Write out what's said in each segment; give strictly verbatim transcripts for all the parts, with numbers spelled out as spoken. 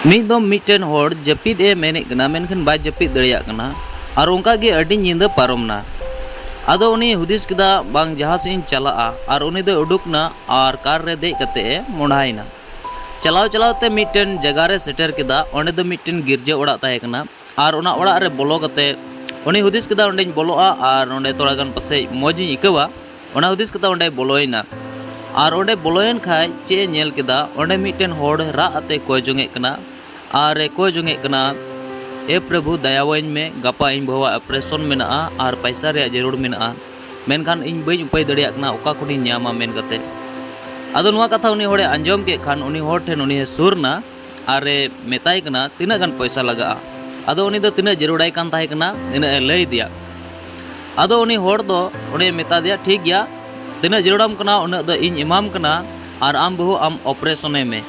ᱢᱤᱫ ᱫᱚᱢ ᱢᱤᱫᱴᱮᱱ ᱦᱚᱲ ᱡᱟᱹᱯᱤᱫ ᱮ ᱢᱮᱱᱮᱫ ᱠᱟᱱᱟ, ᱢᱮᱱᱠᱷᱟᱱ ᱵᱟᱭ ᱡᱟᱹᱯᱤᱫ ᱫᱟᱲᱮᱭᱟᱜ ᱠᱟᱱᱟ᱾ ᱟᱨ ᱚᱱᱠᱟ ᱜᱮ ᱟᱹᱰᱤ ᱧᱤᱫᱟᱹ ᱯᱟᱨᱚᱢ ᱱᱟ᱾ ᱟᱫᱚ ᱩᱱᱤ ᱦᱩᱫᱤᱥ ᱠᱮᱫᱟ, "ᱵᱟᱝ, ᱡᱟᱦᱟᱸ ᱥᱮᱫ ᱤᱧ ᱪᱟᱞᱟᱜᱼᱟ", ᱟᱨ ᱩᱱᱤ ᱫᱚᱭ ᱩᱰᱩᱠ ᱱᱟ ᱟᱨ ᱠᱟᱨ ᱨᱮ ᱫᱮᱡ ᱠᱟᱛᱮ ᱮ ᱢᱚᱦᱰᱟᱭᱮᱱᱟ᱾ ᱪᱟᱞᱟᱣ ᱪᱟᱞᱟᱣ ᱛᱮ ᱢᱤᱫᱴᱮᱱ ᱡᱟᱭᱜᱟ ᱨᱮ ᱥᱮᱴᱮᱨ ᱠᱮᱫᱟ᱾ ᱚᱸᱰᱮ ᱫᱚ ᱢᱤᱫᱴᱮᱱ ᱜᱤᱨᱡᱟᱹ ᱚᱲᱟᱜ ᱛᱟᱦᱮᱸ ᱠᱟᱱᱟ᱾ ᱟᱨ ᱚᱱᱟ ᱚᱲᱟᱜ ᱨᱮ ᱵᱚᱞᱚ ᱠᱟᱛᱮ ᱩᱱᱤ ᱦᱩᱫᱤᱥ ᱠᱮᱫᱟ, "ᱚᱸᱰᱮᱧ ᱵᱚᱞᱚᱜᱼᱟ ᱟᱨ ᱚᱸᱰᱮ ᱛᱷᱚᱲᱟ ᱜᱟᱱ ᱯᱟᱥᱮᱡ ᱢᱚᱡᱽ ᱤᱧ ᱟᱹᱭᱠᱟᱹᱣᱟ", ᱚᱱᱟ ᱦᱩᱫᱤᱥ ᱠᱟᱛᱮ ᱚᱸᱰᱮᱭ ᱵᱚᱞᱚᱭᱮᱱᱟ᱾ ᱟᱨ ᱚᱸᱰᱮ ᱵᱚᱞᱚᱭᱮᱱ ᱠᱷᱟᱡ ᱪᱮᱫ ᱮ ᱧᱮᱞ ᱠᱮᱫᱟ, ᱚᱸᱰᱮ ᱢᱤᱫᱴᱮᱱ ᱦᱚᱲ ᱨᱟᱜ ᱟᱛᱮ ᱠᱚᱭ ᱡᱚᱝᱮᱫ ᱠᱟᱱᱟ᱾ ᱟᱨ ᱮ ᱠᱚᱭ ᱡᱚᱝᱮᱫ ᱠᱟᱱᱟ, "ᱮ ᱯᱨᱚᱵᱷᱩ, ᱫᱟᱭᱟᱣᱟᱹᱧ ᱢᱮ, ᱜᱟᱯᱟ ᱤᱧ ᱵᱟᱹᱦᱩᱣᱟᱜ ᱚᱯᱟᱨᱮᱥᱚᱱ ᱢᱮᱱᱟᱜᱼᱟ ᱟᱨ ᱯᱟᱭᱥᱟ ᱨᱮᱭᱟᱜ ᱡᱟᱹᱨᱩᱲ ᱢᱮᱱᱟᱜᱼᱟ, ᱢᱮᱱᱠᱷᱟᱱ ᱤᱧ ᱵᱟᱹᱧ ᱩᱯᱟᱹᱭ ᱫᱟᱲᱮᱭᱟᱜ ᱠᱟᱱᱟ, ᱚᱠᱟ ᱠᱷᱚᱱᱤᱧ ᱧᱟᱢᱟ?" ᱢᱮᱱ ᱠᱟᱛᱮ᱾ ᱟᱫᱚ ᱱᱚᱣᱟ ᱠᱟᱛᱷᱟ ᱩᱱᱤ ᱦᱚᱲᱮ ᱟᱸᱡᱚᱢ ᱠᱮᱫ ᱠᱷᱟᱱ ᱩᱱᱤ ᱦᱚᱲ ᱴᱷᱮᱱ ᱩᱱᱤ ᱦᱚᱸᱭ ᱥᱩᱨ ᱱᱟ ᱟᱨ ᱮ ᱢᱮᱛᱟᱭ ᱠᱟᱱᱟ, "ᱛᱤᱱᱟᱹᱜ ᱜᱟᱱ ᱯᱚᱭᱥᱟ ᱞᱟᱜᱟᱜᱼᱟ?" ᱟᱫᱚ ᱩᱱᱤ ᱫᱚ ᱛᱤᱱᱟᱹᱜ ᱡᱟᱹᱨᱩᱲᱟᱭ ᱠᱟᱱ ᱛᱟᱦᱮᱸ ᱠᱟᱱᱟ, ᱤᱱᱟᱹᱜ ᱮ ᱞᱟᱹᱭ ᱟᱫᱮᱭᱟ᱾ ᱟᱫᱚ ᱩᱱᱤ ᱦᱚᱲ ᱫᱚ ᱚᱸᱰᱮ ᱢᱮᱛᱟ ᱫᱮᱭᱟ, "ᱴᱷᱤᱠ ᱜᱮᱭᱟ, ᱛᱤᱱᱟᱹᱜ ᱡᱟᱹᱨᱩᱲᱟᱢ ᱠᱟᱱᱟ ᱩᱱᱟᱹᱜ ᱫᱚ ᱤᱧ ᱮᱢᱟᱢ ᱠᱟᱱᱟ, ᱟᱨ ᱟᱢ ᱵᱟᱹᱦᱩ ᱟᱢ ᱚᱯᱟᱨᱮᱥᱚᱱᱮ ᱢᱮ,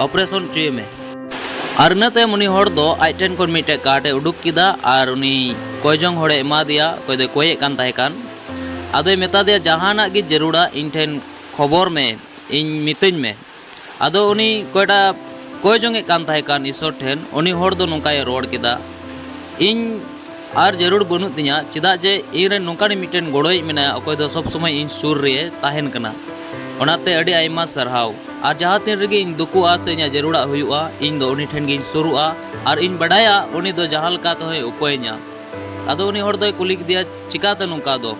ᱚᱯᱟᱨᱮᱥᱚᱱ ᱦᱚᱪᱚᱭᱮ ᱢᱮ᱾" ᱟᱨ ᱤᱱᱟᱹ ᱛᱟᱭᱚᱢ ᱩᱱᱤ ᱦᱚᱲ ᱫᱚ ᱟᱡ ᱴᱷᱮᱱ ᱠᱷᱚᱱ ᱢᱤᱫᱴᱮᱡ ᱠᱟᱨᱰ ᱮ ᱩᱰᱩᱠ ᱠᱮᱫᱟ ᱟᱨ ᱩᱱᱤ ᱠᱚᱭ ᱡᱚᱝ ᱦᱚᱲᱮ ᱮᱢᱟ ᱫᱮᱭᱟ, ᱚᱠᱚᱭ ᱫᱚᱭ ᱠᱚᱭᱮᱫ ᱠᱟᱱ ᱛᱟᱦᱮᱸ ᱠᱟᱱ᱾ ᱟᱫᱚᱭ ᱢᱮᱛᱟ ᱫᱮᱭᱟ, "ᱡᱟᱦᱟᱱᱟᱜ ᱜᱮ ᱡᱟᱹᱨᱩᱲᱟ ᱤᱧ ᱴᱷᱮᱱ ᱠᱷᱚᱵᱚᱨ ᱢᱮ, ᱤᱧ ᱢᱤᱛᱟᱹᱧ ᱢᱮ᱾" ᱟᱫᱚ ᱩᱱᱤ ᱚᱠᱚᱭᱴᱟᱜ ᱠᱚᱭ ᱡᱚᱝᱮᱫ ᱠᱟᱱ ᱛᱟᱦᱮᱸ ᱠᱟᱱ ᱤᱥᱚᱨ ᱴᱷᱮᱱ, ᱩᱱᱤ ᱦᱚᱲ ᱫᱚ ᱱᱚᱝᱠᱟᱭ ᱨᱚᱲ ᱠᱮᱫᱟ, "ᱤᱧ ᱟᱨ ᱡᱟᱹᱨᱩᱲ ᱵᱟᱹᱱᱩᱜ ᱛᱤᱧᱟ, ᱪᱮᱫᱟᱜ ᱡᱮ ᱤᱧ ᱨᱮᱱ ᱱᱚᱝᱠᱟᱱᱤᱡ ᱢᱤᱫᱴᱮᱱ ᱜᱚᱲᱚᱭᱤᱡ ᱢᱮᱱᱟᱭᱟ, ᱚᱠᱚᱭ ᱫᱚ ᱥᱚᱵ ᱥᱚᱢᱚᱭ ᱤᱧ ᱥᱩᱨ ᱨᱮ ᱛᱟᱦᱮᱱ ᱠᱟᱱᱟ᱾ ᱚᱱᱟᱛᱮ ᱟᱹᱰᱤ ᱟᱭᱢᱟ ᱥᱟᱨᱦᱟᱣ᱾ ᱟᱨ ᱡᱟᱦᱟᱸ ᱛᱤᱱ ᱨᱮᱜᱮ ᱤᱧ ᱫᱩᱠᱩᱜᱼᱟ ᱥᱮ ᱤᱧᱟᱹᱜ ᱡᱟᱹᱨᱩᱲᱟᱜ ᱦᱩᱭᱩᱜᱼᱟ, ᱤᱧ ᱫᱚ ᱩᱱᱤ ᱴᱷᱮᱱ ᱜᱤᱧ ᱥᱩᱨᱩᱜᱼᱟ᱾ ᱟᱨ ᱤᱧ ᱵᱟᱰᱟᱭᱟ ᱩᱱᱤ ᱫᱚ ᱡᱟᱦᱟᱸ ᱞᱮᱠᱟ ᱛᱮᱦᱚᱸᱭ ᱩᱯᱟᱹᱭᱤᱧᱟ᱾" ᱟᱫᱚ ᱩᱱᱤ ᱦᱚᱲ ᱫᱚᱭ ᱠᱩᱞᱤ ᱠᱮᱫᱮᱭᱟ, "ᱪᱤᱠᱟᱹᱛᱮ ᱱᱚᱝᱠᱟ ᱫᱚ?"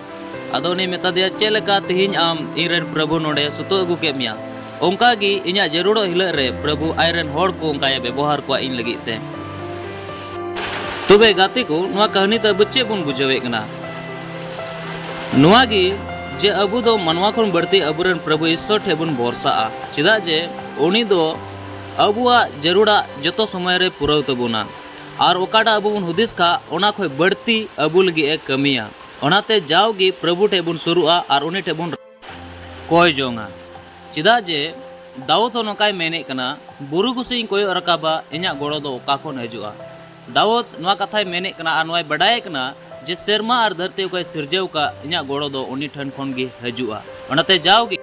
ᱟᱫᱚ ᱩᱱᱤᱭ ᱢᱮᱛᱟ ᱫᱮᱭᱟ, "ᱪᱮᱫ ᱞᱮᱠᱟ ᱛᱮᱦᱮᱧ ᱟᱢ ᱤᱧ ᱨᱮᱱ ᱯᱨᱚᱵᱷᱩ ᱱᱚᱰᱮ ᱥᱩᱛᱩᱜ ᱟᱹᱜᱩ ᱠᱮᱫ ᱢᱮᱭᱟ, ᱚᱱᱠᱟ ᱜᱮ ᱤᱧᱟᱹᱜ ᱡᱟᱹᱨᱩᱲᱚᱜ ᱦᱤᱞᱟᱹᱜ ᱨᱮ ᱯᱨᱚᱵᱷᱩ ᱟᱡ ᱨᱮᱱ ᱦᱚᱲ ᱠᱚ ᱚᱱᱠᱟᱭ ᱵᱮᱵᱚᱦᱟᱨ ᱠᱚᱣᱟ ᱤᱧ ᱞᱟᱹᱜᱤᱫ ᱛᱮ᱾" ᱛᱚᱵᱮ ᱜᱟᱛᱮ ᱠᱚ, ᱱᱚᱣᱟ ᱠᱟᱹᱦᱱᱤ ᱛᱮ ᱟᱵᱚ ᱪᱮᱫ ᱵᱚᱱ ᱵᱩᱡᱷᱟᱹᱣᱮᱫ ᱠᱟᱱᱟ? ᱱᱚᱣᱟ ᱜᱮ, ᱡᱮ ᱟᱵᱚ ᱫᱚ ᱢᱟᱱᱣᱟ ᱠᱷᱚᱱ ᱵᱟᱹᱲᱛᱤ ᱟᱵᱚᱨᱮᱱ ᱯᱨᱚᱵᱷᱩ ᱤᱥᱥᱚᱨ ᱴᱷᱮᱱ ᱵᱚᱱ ᱵᱷᱚᱨᱥᱟᱜᱼᱟ, ᱪᱮᱫᱟᱜ ᱡᱮ ᱩᱱᱤ ᱫᱚ ᱟᱵᱚᱣᱟᱜ ᱡᱟᱹᱨᱩᱲᱟᱜ ᱡᱚᱛᱚ ᱥᱚᱢᱚᱭ ᱨᱮ ᱯᱩᱨᱟᱹᱣ ᱛᱟᱵᱚᱱᱟ᱾ ᱟᱨ ᱚᱠᱟᱴᱟᱜ ᱟᱵᱚ ᱵᱚᱱ ᱦᱩᱫᱤᱥ ᱠᱷᱟᱜ, ᱚᱱᱟ ᱠᱷᱚᱱ ᱵᱟᱹᱲᱛᱤ ᱟᱵᱚ ᱞᱟᱹᱜᱤᱫ ᱮ ᱠᱟᱹᱢᱤᱭᱟ᱾ ᱚᱱᱟᱛᱮ ᱡᱟᱣᱜᱮ ᱯᱨᱚᱵᱷᱩ ᱴᱷᱮᱱ ᱵᱚᱱ ᱥᱩᱨᱩᱜᱼᱟ ᱟᱨ ᱩᱱᱤ ᱴᱷᱮᱱ ᱵᱚᱱ ᱠᱚᱭ ᱡᱚᱝᱟ᱾ ᱪᱮᱫᱟᱜ ᱡᱮ ᱫᱟᱣᱩᱫ ᱦᱚᱸ ᱱᱚᱝᱠᱟᱭ ᱢᱮᱱᱮᱫ ᱠᱟᱱᱟ, "ᱵᱩᱨᱩ ᱠᱚᱥᱮᱫ ᱤᱧ ᱠᱚᱭᱚᱜ ᱨᱟᱠᱟᱵᱟ, ᱤᱧᱟᱹᱜ ᱜᱚᱲᱚ ᱫᱚ ᱚᱠᱟ ᱠᱷᱚᱱ ᱦᱤᱡᱩᱜᱼᱟ?" ᱫᱟᱣᱩᱫ ᱱᱚᱣᱟ ᱠᱟᱛᱷᱟᱭ ᱢᱮᱱᱮᱫ ᱠᱟᱱᱟ ᱟᱨ ᱱᱚᱣᱟᱭ ᱵᱟᱰᱟᱭ ᱠᱟᱱᱟ ᱡᱮ ᱥᱮᱨᱢᱟ ᱟᱨ ᱫᱷᱟᱹᱨᱛᱤ ᱚᱠᱚᱭ ᱥᱤᱨᱡᱟᱹᱣ ᱠᱟᱜ, ᱤᱧᱟᱹᱜ ᱜᱚᱲᱚ ᱫᱚ ᱩᱱᱤ ᱴᱷᱮᱱ ᱠᱷᱚᱱ ᱜᱮ ᱦᱤᱡᱩᱜᱼᱟ᱾ ᱚᱱᱟᱛᱮ ᱡᱟᱣᱜᱮ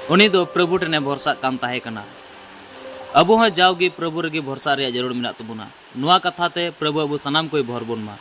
ᱩᱱᱤ ᱫᱚ ᱯᱨᱚᱵᱷᱩ ᱴᱷᱮᱱᱮ ᱵᱷᱚᱨᱥᱟᱜ ᱠᱟᱱ ᱛᱟᱦᱮᱸ ᱠᱟᱱᱟ᱾ ᱟᱵᱚ ᱦᱚᱸ ᱡᱟᱣᱜᱮ ᱯᱨᱚᱵᱷᱩ ᱨᱮᱜᱮ ᱵᱷᱚᱨᱥᱟ ᱨᱮᱭᱟᱜ ᱡᱟᱹᱨᱩᱲ ᱢᱮᱱᱟᱜ ᱛᱟᱵᱚᱱᱟ᱾ ᱱᱚᱣᱟ ᱠᱟᱛᱷᱟ ᱛᱮ ᱯᱨᱚᱵᱷᱩ ᱟᱵᱚ ᱥᱟᱱᱟᱢ ᱠᱚᱭ ᱵᱷᱚᱨ ᱵᱚᱱ ᱢᱟ᱾